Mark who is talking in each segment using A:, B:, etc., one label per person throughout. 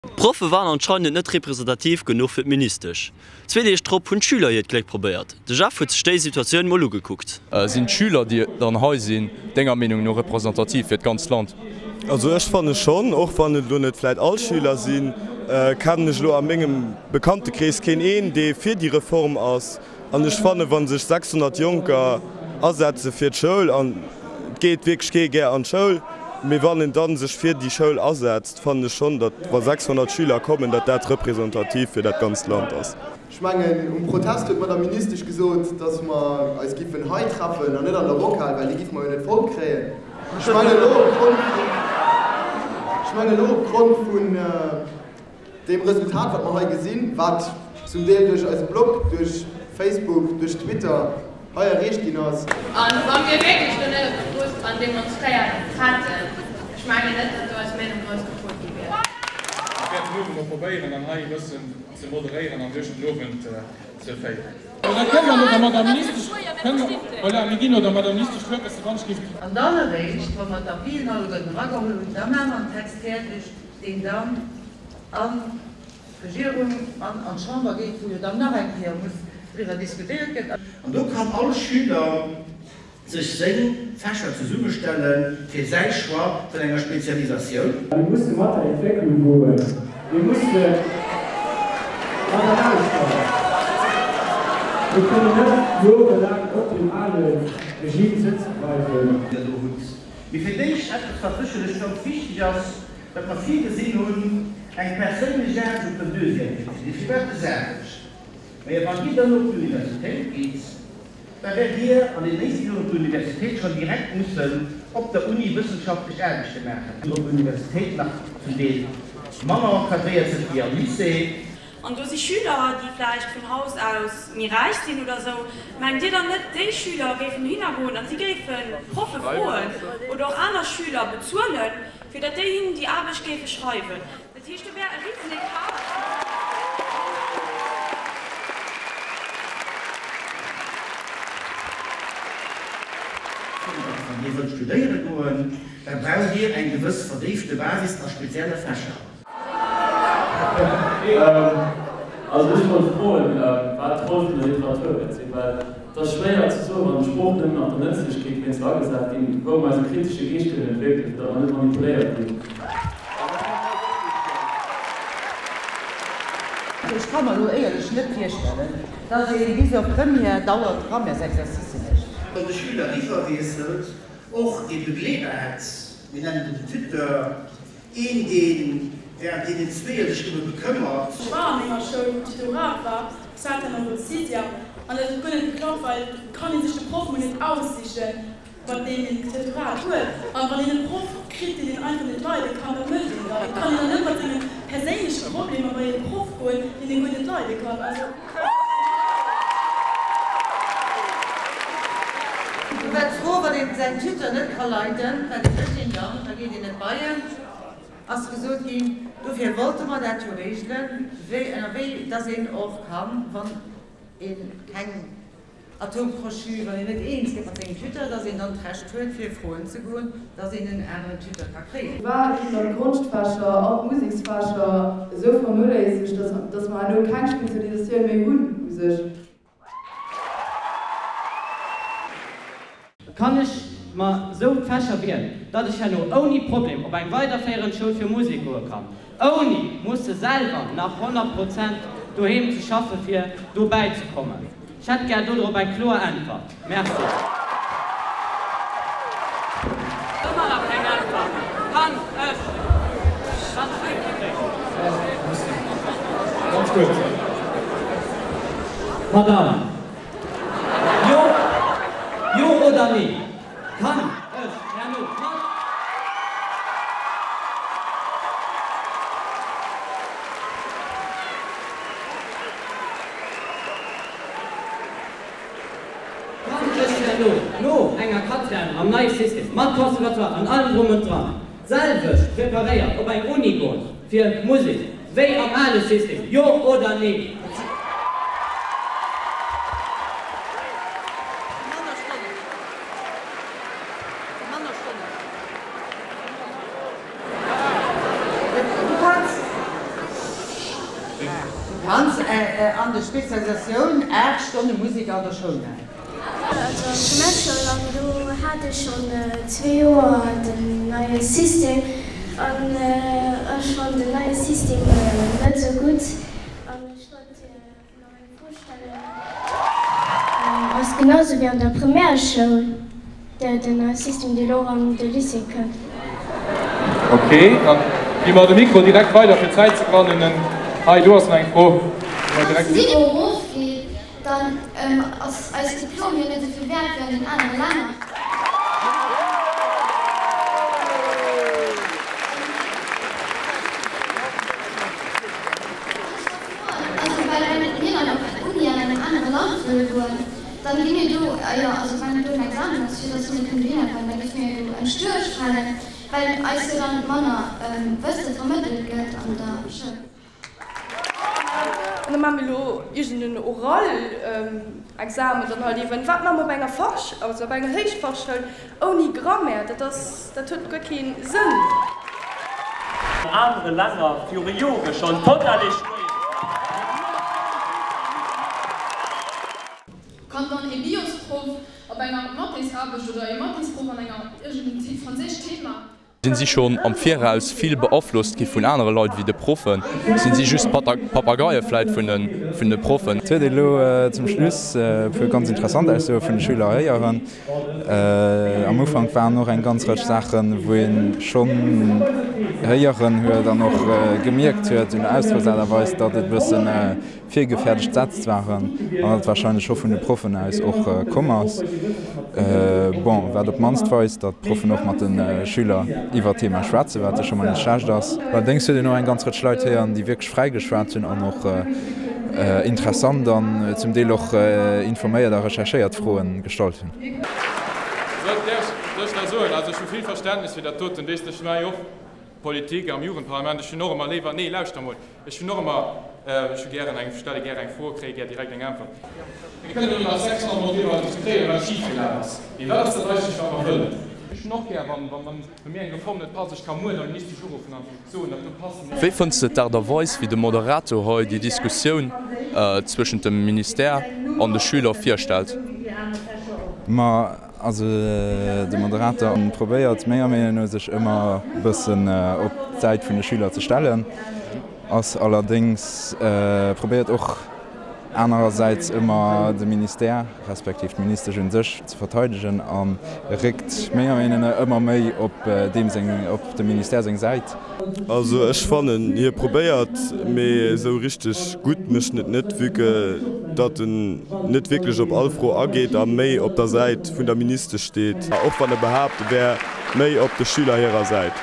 A: D'Proffe waren anscheinend net representativ genuch fir d'Ministesch. Zwee Deeg drop hunn d'Schüler hiert Gléck probéiert. De Jeff huet sech déi Situatioun mol ugekuckt.
B: Sinn d'Schüler, déi dann hei sinn, denger Meenung no representativ fir d'ganzt Land?
C: Also ech fanne schonn, och wann et elo net vläit all Schüler sinn, kennen ech elo a mengem Bekanntekrees keen een, dee fir déi Reform ass. An ech fannen, wa sech 600 Jonker asetze fir d'Schoul, an et geet wierklech kee gär an d'Schoul, mee wann en da sech fir déi Schoul asetzt, fannen ech schonn, datt wa 600 Schüler kommen, datt dat representativ fir dat ganzt Land ass.
D: Ech mengen, um Protest huet d'Madame Ministesch gesot, datt mer eis giffen hei treffen an net an der Rockhal, well déi giffe mer jo net voll kréien. Ech mengen elo opgrond vun, ech mengen elo opgrond vun, Deem Resultat, wat mer hei gesinn, wat zum Deel duerch eise Blog, duerch Facebook, duerch Twitter hei erreecht ginn ass.
E: A wa mir wierklech do net op d'Strooss an demonstréiert hätten, ech mengen net, datt do eis Meenung grouss gefrot gi wier.
F: Ech wäert den Owend mol probéieren dann hei e bëssen ze moderéieren an duerch den Owend ze féieren. Da kënne mer no der Madame Ministesch, kënne mer, voilà, mir ginn no der Madame Ministesch d'Wuert, dass se wann ech géif.
G: An dann eréischt, wa mer d'Avisen alleguerten erageholl hunn, da maache mer en Text fäerdeg, deen dann an d'Regierung an an d'Chamber geet, wou jo dann nach eng Kéier muss driwwer diskutéiert gëtt.
H: An do kann all Schüler sech seng Fächer zesummestelle fir säi Choix vun enger Spezialisatioun.
I: Mir musse mat der Entwécklung goen. Mir musse mat erauskommen. Mir kënnen net jorelaang op deem ale Regime sëtze bleiwen.
H: Dir do hutt. Mee fir d'éischt eppes, wat sécherlech ganz wichteg ass, wat mer virgesinn hunn, eng perséinlech Aarbecht op der Deuxième étude. Firwat des Aarbecht? Majo, wann Dir dann op d'Universitéit gitt, da wäert Dir an den éischte Joren op der Universitéit schonn direkt mussen op der Uni wëssenschaftlech Aarbechte maachen. Op der Universitéit nach zum Deel manner encadréiert sënn wéi am Lycée.
J: An do si Schüler, déi vläicht vun Haus aus méi räich sinn oder esou. Mengt Dir dann net, déi Schüler géifen dohinner goen a si géife Proffe froen oder och aner Schüler bezuelen, fir datt déi hinnen déi Aarbecht géife schreiwen? Dat heescht, do wär e risen Ecart.
H: Wann Dir wëllt studéiere goen, da braucht Dir eng gewëss verdéifte Basis a spezielle Fächer.
K: Also ech wollt froen, wat d'Roll vun der Literatur wäert sinn, well et ass schwéier ze soen, wann d'Sprooch nëmmen nach der Nëtzlechkeet wéinst agesat ginn, wou mer eise kritesche Geescht kënnen entwéckelen, fir datt mer net manipuléiert ginn.
G: Ech ka mer elo éierlech net virstellen, dass ee bis op Première dauernd Grammaires-Exercicë mécht.
H: Wann de Schüler iwwerwiesselt, och ee Begleeder hätt, mir nennen et en Tuteur, Een, dee während deenen zweeë sech ëm e bekëmmert.
L: Ech war an enger Schoul, wou Tutorat war, ech hat dann och en Sixième, an dat huet guer net geklappt, well et kann ee sech de Proff mol net aussichen, mat deem een Tutorat huet. An wann een e Proff kritt, deen een einfach net leide kann, wat mécht een dann? Et kann een dann net mat senge perséinleche Problemer bei ee Proff goen, deen ee guer net leide kann. Also.
G: Do war d'Fro, wann een säin Tuteur net ka leiden, wat mécht een dann? Da geet een net bei en, ass gesot ginn. Dofir wollte mer dat jo regelen, wéi, ënner wéi dass een och kann, wann ee keng Atome crochu, wann een net eens gëtt mat sengem Tuteur, dass een dann d'Recht huet, fir froen ze goen, dass een en aneren Tuteur ka kréien.
L: Firwat ginn dann d'Konschtfächer an d'Museksfächer esou vernoléissegt, dass, dass mer herno keng Spezialisatioun méi hunn u sech?
M: Kann ech mer sou d'Fächer wielen, datt ech herno ouni Problem op eng weiderféierend Schoul fir Musek goe kann, ouni musse selwer nach 100 Prozent doheem ze schaffe fir do bäizekommen? Ech hätt gär dodrop eng kloer Äntwert. Merci.
K: Ëmmer nach keng Äntwert. Kann ech dann Fréckche kréien?
F: Ganz kuerz.
M: Madame, jo, jo oder nee? Kann ech herno mat. Kann ech herno no enger Quatrième am neie System mat Conservatoire an allem drum und dran d'selwecht preparéiert op eng Uni goen fir Musek wéi am ale System, jo oder nee?
G: Du kanns. Kanns an der Spezialisatioun 8 Stonne Musek an der Schoul maachen.
N: Also an Primärschoul an do hat ech schonn zwee Joer den neie System an ech fann den neie System net esou gutt an ech wollt nach eng Fro stellen. Ass genau sou wéi an der Primärschoul den neie System dee lo an de Lycée kënnt.
F: Ok, dann gi mer de Mikro direkt weider fir Zäit ze gewannen. Hei do ass nach eng Fro.
N: Wann den Niveau erofgeet, Dann ass eis Diplom jo net esou vill wäert wéi an den anere Länner. Also well wenn mir dann op eng Uni an engem anere Land wëlle goen, dann gi mir do jo, also wann do en Examen ass, fir datt mir kënnen dohinner kommen, da géife mir jo do eppes duerchfalen, well eis jo dann manner Wësse vermëttelt gëtt an der Schoul.
L: An da maache mir elo iergend en Oral-Examen dann halt eeben. Wat maache mer op enger Fach, also op enger Héichfachschoul ouni Grammaire? Dat ass, dat huet guer kee Sënn.
A: An anere Länner viru Jore schonn total échouéiert.
E: Kann dann ee Biosproff op enger Mathesaarbecht oder ee Mathesproff an enger iergendem franséisch Thema
B: Sinn si schonn am Viraus vill beaflosst gi vun anere Leit wéi de Proffen? Sinn si just Papageie vläit vun de Proffen?
O: Et huet ee lo zum Schluss e puer ganz interessant Aussoe vun de Schüler héieren. Am Ufank waren och eng ganz Rëtsch Saachen, wou ee schonn héieren huet an och gemierkt huet un der Ausdrocksaart a Weis, datt et e bëssen virgefäerdegt Sätz waren an dat wahrscheinlech scho vun de Proffen aus och komm ass. Bon, wat op d'mannst weist, datt d'Proffen och mat de Schüler iwwer d'Thema schwätzen, wat jo scho mol net schlecht ass. Allerdéngs huet een och eng ganz Rëtsch Leit héieren, déi wierklech fräi geschwat hunn an och interessant an zum Deel och informéiert a recherchéiert Froen gestallt hunn.
F: Sou, däerf ech da soen, also ech hu vill Verständnis fir dat doten, weess de, ech maache jo och Politik am Jugendparlament, ech hunn och ëmmer léiwer, nee lauschter mol, ech hunn och ëmmer, ech hu gären eng, stelle gär eng Fro, kréie gär direkt eng Äntwert. Mir kënnen elo nach 600 Mol driwwer diskutéieren, wat schifgelaf ass, mee wat ass dat eigentlech, wat mer wëllen? Ech hunn och gär, wann, wann, wann mir eng Reform net passt, ech ka muer der Ministesch uruffen a soen, dat do passt net.
B: Wéi fënns de d'Aart a Weis, wéi de Moderator hei déi Diskussioun zwëschent dem Ministère an de Schüler virstellt?
O: Ma Also de Moderator probéiert menger Meenung no sech ëmmer e bëssen op d'Säit vun de Schüler ze stellen, ass allerdéngs probéiert och anerersäits ëmmer de Ministère respektiv d'Ministesch un sech ze verteidegen a réckt menger Meenung no ëmmer méi op deem seng, op dem Ministère seng Säit.
C: Also ech fannen hie probéiert, mee esou richteg gutt mécht en et net, vue que datt en net wierklech op all Fro ageet a méi op der Säit vun der Ministesch steet, och wann e behaapt e wär méi op de Schüler hirer Säit.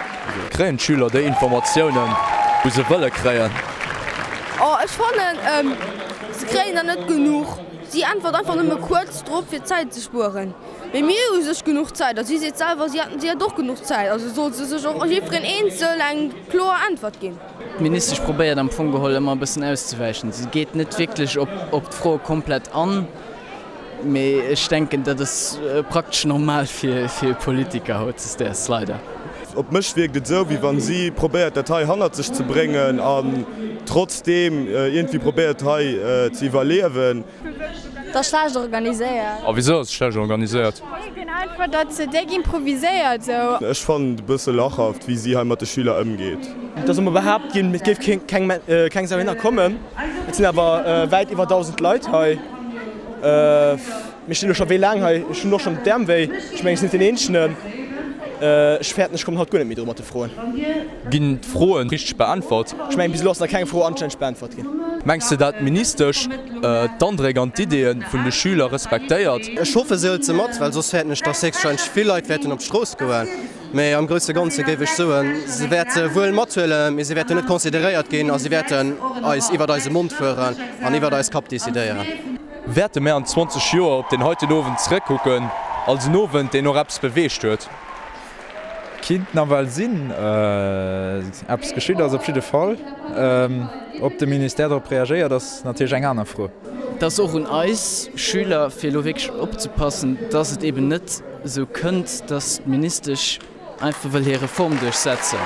B: Kréien d'Schüler déi Informatiounen, wou se wëlle kréien?
P: Oh ech fannen se kréien der net genuch. Si äntwert einfach nëmme kuerz drop fir Zäit ze spueren. Mee mir hu u sech genuch Zäit a si seet selwer, si hätten, si hätt och genuch Zäit, also soll se sech och jiddwereen eenzel eng kloer Äntwert ginn.
Q: D'Ministesch probéiert am Fong geholl ëmmer e bëssen auszewäichen. Si geet net wierklech op d'Froe komplett an, mee ech denken, dat ass praktesch normal fir e Politiker hautdesdaags, leider.
C: Op mech wierkt et esou, wéi wann si probéiert dat hei hannert sech ze bréngen an trotzdeem iergendwéi probéiert hei ze iwwerliewen.
P: Et ass schlecht organiséiert.
B: A wisou ass et schlecht organiséiert?
E: Ech mierken einfach datt se déck improviséiert sou.
C: Ech fannen et e bësse lachhaft wéi si hei mat de Schüler ëmgeet.
R: Et ass ëmmer behaapt ginn, et géif keng Sau hinner kommen. Et sinn awer wäit iwwer 1.000 Leit hei. Mir stinn elo scho wéi laang hei? Ech hunn och schonn d'Äerm wéi. Ech mengen, ech sinn net deen Eenzegen. Ech fäerten, ech kommen haut guer net méi dru mat de Froen.
B: Ginn d'Froen richteg beäntwert?
R: Ech mengen, bis elo ass nach keng Fro anstänneg beäntwert ginn.
B: Mengs de dat d'Ministesch d'Andréck an d'Ideeën vun de Schüler respektéiert?
D: Ech hoffe se hëlt se mat, well soss fäerten ech, dass héchstwahrscheinlech vill Leit wäerten op d'Strooss goen. Mee am grousse Ganze géif ech soen, se wäert se wuel mathuelen, mee se wäerten net consideréiert ginn a si wäerten eis iwwert eise Mond fueren an iwwert eis Kapp decidéieren.
B: Wäerte mär an 20 Joer op deen heiten Owend zeréckkucken als en Owend, deen och eppes beweegt huet?
O: Kinnt nawell sinn. Eppes geschitt ass op jidde Fall. Ob de Ministère drop reagéiert, ass natierlech eng aner Fro.
Q: Et ass och un eis Schüler, fir elo wierklech opzepassen, dass et eben net esou kënnt, dass d'Ministesch einfach wëll hir Reform duerchsetzen.